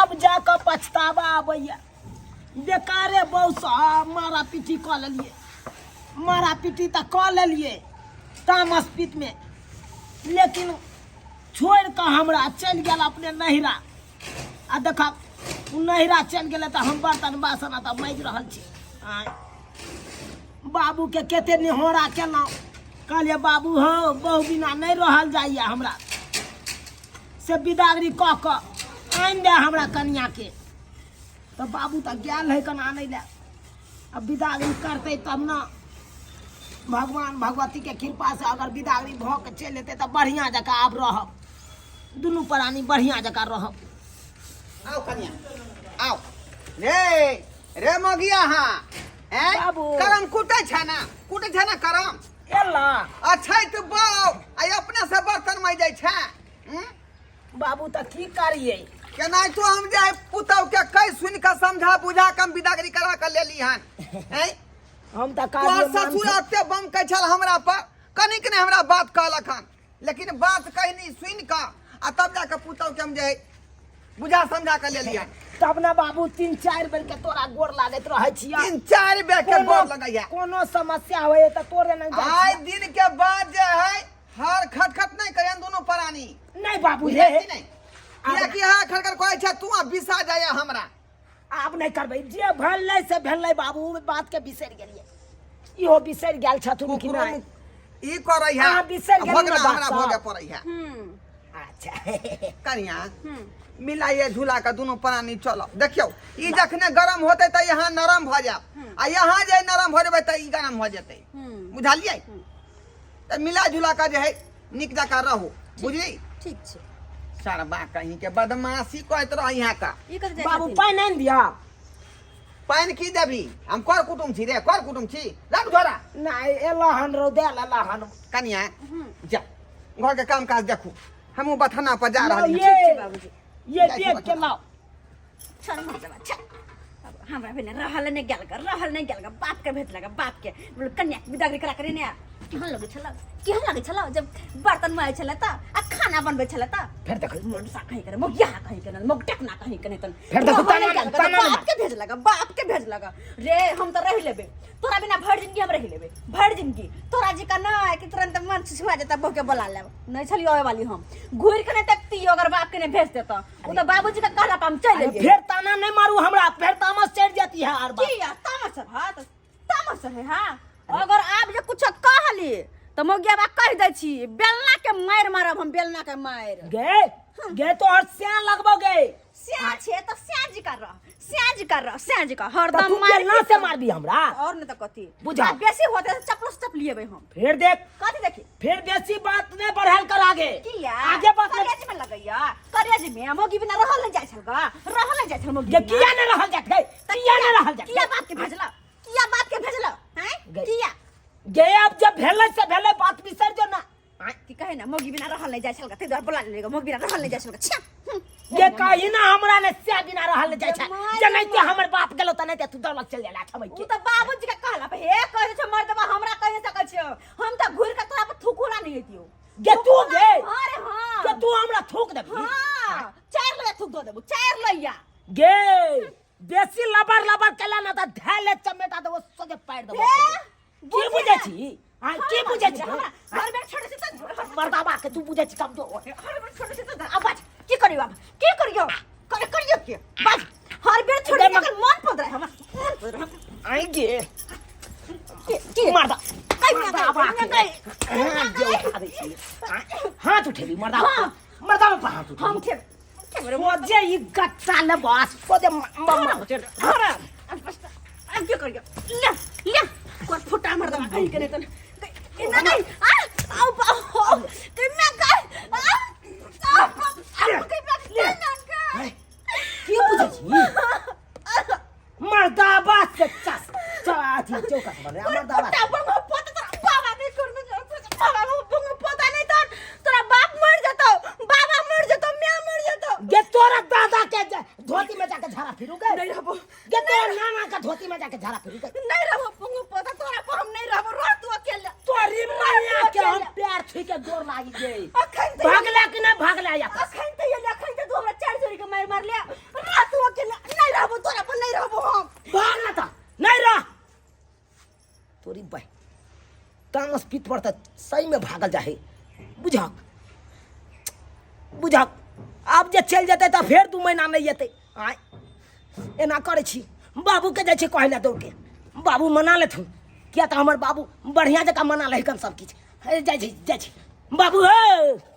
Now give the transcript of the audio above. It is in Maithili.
आब जाकऽ पछतावा आबैया बेकारे बहुसँ मारा पीटी कऽ लेलियै मारा पीटी तऽ कऽ लेलियै तामस पीतमे लेकिन छोड़ि कऽ हमरा चलि गेल अपने नैहरा आ देख ओ नैहरा चलि गेलै तऽ हम बर्तन बासन तऽ माजि रहल छी आँय बाबूके कते निहोरा केलहुँ कहलियै बाबू हौ बहु बिना नहि रहल जाइए हमरा से बिदागरी कऽ कऽ आनि दे हमरा कनियाके तऽ बाबू तऽ गेल है कन आनै लए आ बिदागरी करतै तब ने भगवान भगवतीके कृपासँ अगर बिदागरी भऽ कऽ चलि एतै तऽ बढ़िआँ जकाँ आब रहब दुनू प्राणी बढ़िआँ जकाँ रहब। आओ कनिया आओ रे रे मगिया हाँ हैं बाबू। करम कुटै छै ना कुटै छै ना करम एला अच्छा तऽ बाउ आई अपने से बर्तन माइ जाइ छै हम्म? बाबू तऽ की करियै केनाहितो हम जे है पुतहु के कहि सुनि कऽ समझा बुझा कऽ हम बिदागरी करा कऽ लेली हन हैं हम तऽ तोहर काज ससुर एते बम कहै छल हमरा पर कनिक नहि हमरा बात कहलक हन लेकिन बात कहनी सुनि कऽ आ तब जाके पुतहु के हम जे है बुझा समझा कऽ लेलियै तब ने बाबू तीन चारि बेर के तोरा गोर लागैत रहै छियै तीन चारि बेर के गोर लगैया कोनो समस्या होय तऽ तोरे नहि जाइ आइ छियै। दिन के बाद जे है हर खटखट नहि करियन दुनू प्राणी नहि बाबू बुझलियै हे कि नहि कियाकि हर खटखट कहै छै तू आ बिसा जाइया हमरा आब नहि करबै जे भेलै से भेलै बाबू ओ बात के बिसरि गेलियै इहो बिसरि गेल छथुन कि कुकुरो नहि ई करै है अहाँ बिसरि गेलियै भोगना ने बात हमरा सब। भोगे पड़ै है अच्छा कनिया मिलाइए झूला के दुनू प्राणी चलो देखियौ ई जखने गरम होतै तऽ यहाँ नरम भऽ जायब आ यहाँ जे नरम भऽ जेबै तऽ ई गरम भऽ जेतै बुझलियै तऽ मिला जुला कऽ जे है नीक जकाँ रहू बुझली ठीक छै सरबा कहीं के बदमाशी कहैत रह यहाँ का ई कतऽ जाइ बाबू छथिन? पानि आनि दिअ पानि की देबी हम कर कुटुम छी रे कर कुटुम छी रख झोरा नहि एला हन रौ दे लेला हन कनिया जा घर के काम काज देखू हमहूँ बथाना पर जा रहल छी ये ठीक छै बाबूजी। ये जाइ छी देख के बथाना। लाओ चल मर चल अब हमरा बिना रहल नहि गेल ग रहल नहि गेल ग बाप के भेजलक बाप के बोले कन्या के बिदागरी करा करे ने केहन लगै छल केहन लगै छल जब बर्तन माजै छल तऽ आ खाना बनबै छल तऽ फेर देखै मोटसा कहीं करे मोगिया कहीं करे मोग टेकना कहीं करे तन फेर देखू, रहल ताना नहि गेल ग, ताना बाप के भेजलक बाप के भेजलक रे हम तऽ रहि लेबै तोरा बिना भरि जिंदगी हम रहि लेबै भरि जिंदगी तोरा जी का नहि कि तुरंत मन छुछुआ जेता बहू के बोला लेब नहि छलियो आबै वाली हम घुरि के नहि देखतियो अगर बाप के नहि भेज देता ओ तऽ बाबूजी के कहला पर हम चलि अरे एलियै फेर ताना नहीं मारू हमरा फेर तामस चढ़ जाती है हर बार की यार तामस है तऽ तामस है हाँ अगर आप जे कुछ कहली तऽ मोगिया बा कहि दै छी बेलना के मारि मारब हम बेलना के मारि गे गे तो और स्या लगबो गे स्या छे तऽ स्या जी कर रह स्या जी कर रह स्या जी कर तो हरदम तू मारि बेलना से मारबी हमरा और नहीं तऽ कथी बुझा। आ, बेसी होते तऽ चप्पलो से चपलिएबै हम फिर देख कथी देखी फिर बेसी बात नहीं बढ़ाल कर आगे किया आगे बात नहीं करेज में लगैया करेज में मोगी बिना रहल नहीं जाइ छल गा रहल नहीं जाइ छल मोगी गे बिना। किया नहीं रहल जात गे किया नहीं रहल जात किया बाप के भेजला किया बाप के भेजला हैं गई। किया गे अब जब भेलै से भेलै बात बिसर जो ना की कहे ना मोगी बिना रहल नहीं जाइ छल गा ताहि दुआरे बोला लेगा मोगी बिना रहल नहीं जाइ छल गा छ्या हम्म। गे कही ना हमरा ने से बिना रहल जाइ छै माय जनाइते हमर बाप गेलो तनाइते तू दौलत चल जाला छबै उ के तऽ बाबूजी के कहला पे हे कह छै मर्दबा हमरा कहि नहीं सकै छियो हम तऽ घुरि के तोरा पर थूकू ना नहीं दियो गे तू गे अरे हां गे तू हमरा थूक देबी हां चार लैया थूक दऽ देबो चार लैया गे बेसी लबर लबर केला ना त धैले चमेटा देबो सोझे पारि देबो हे की बुझै छी आ की बुझै छी हमरा हर बेर छोड़ै छी तऽ मर्दाबा के तू बुझै छी कमजोर हर बेर छोड़ै छी तऽ आवाज की करियो आब की करियो कर करियो के बाज हर बेर छोड़ै गे, छी मन पद रहे हमर मन पद रहे आई गे के के मर्दा कहि ना मर्दाबा कहि के ना हाथ जे उठा दै छी हाथ उठेबी मर्दाबा हाँ। मर्दाबा पर हाथ उठेबी हम ठेब ठेब रे सोझे ई गच्चा ले बस सोझे मम्मा अब के करियो ले ले कोर फुटा मर्दवा कहीं के नहीं तन ना नहीं आ आओ आओ कहीं ना कहीं आ आ कहीं ना कहीं की बुझै छी मर्दाबा से चस अथी चौकस बने मर्दाबा फुटा बंगो पोता तोरा बाबा नहीं करने बाबा बंगो पोता नहीं तोर तोरा बाप मर जतो बाबा मर जतो मैं मर जतो गे तोरा दादा के धोती में जाके झाड़ा फिरू गे नहीं रहबो गे तोरा नाना के धोती में जाके झाड़ा फिरू गे नहीं रहबो बंगो पोता तोरा पर हम नहीं रहबो रह तू अकेले तोरी मैया के हम पैर छू के गोर लागी गई अखन तो भागला कि नहीं भागला या अखन तो ये अखन तो तू हमरा चार जोड़ी के मार मार लिया रह तोरी बह तामस पीत पर तऽ सहीमे भागल जाहे। बुझक बुझक, आब जे चलि जेतै तऽ फेर 2 महीना नहि एतै। आँय, एना करै छी, बाबूके जाइ छी कहै लए दौड़के, बाबू मना लेथुन, किया तऽ हमर बाबू बढ़िआँ जकाँ मना लै हन सबकिछु। जाइ छी, जाइ छी बाबू। हे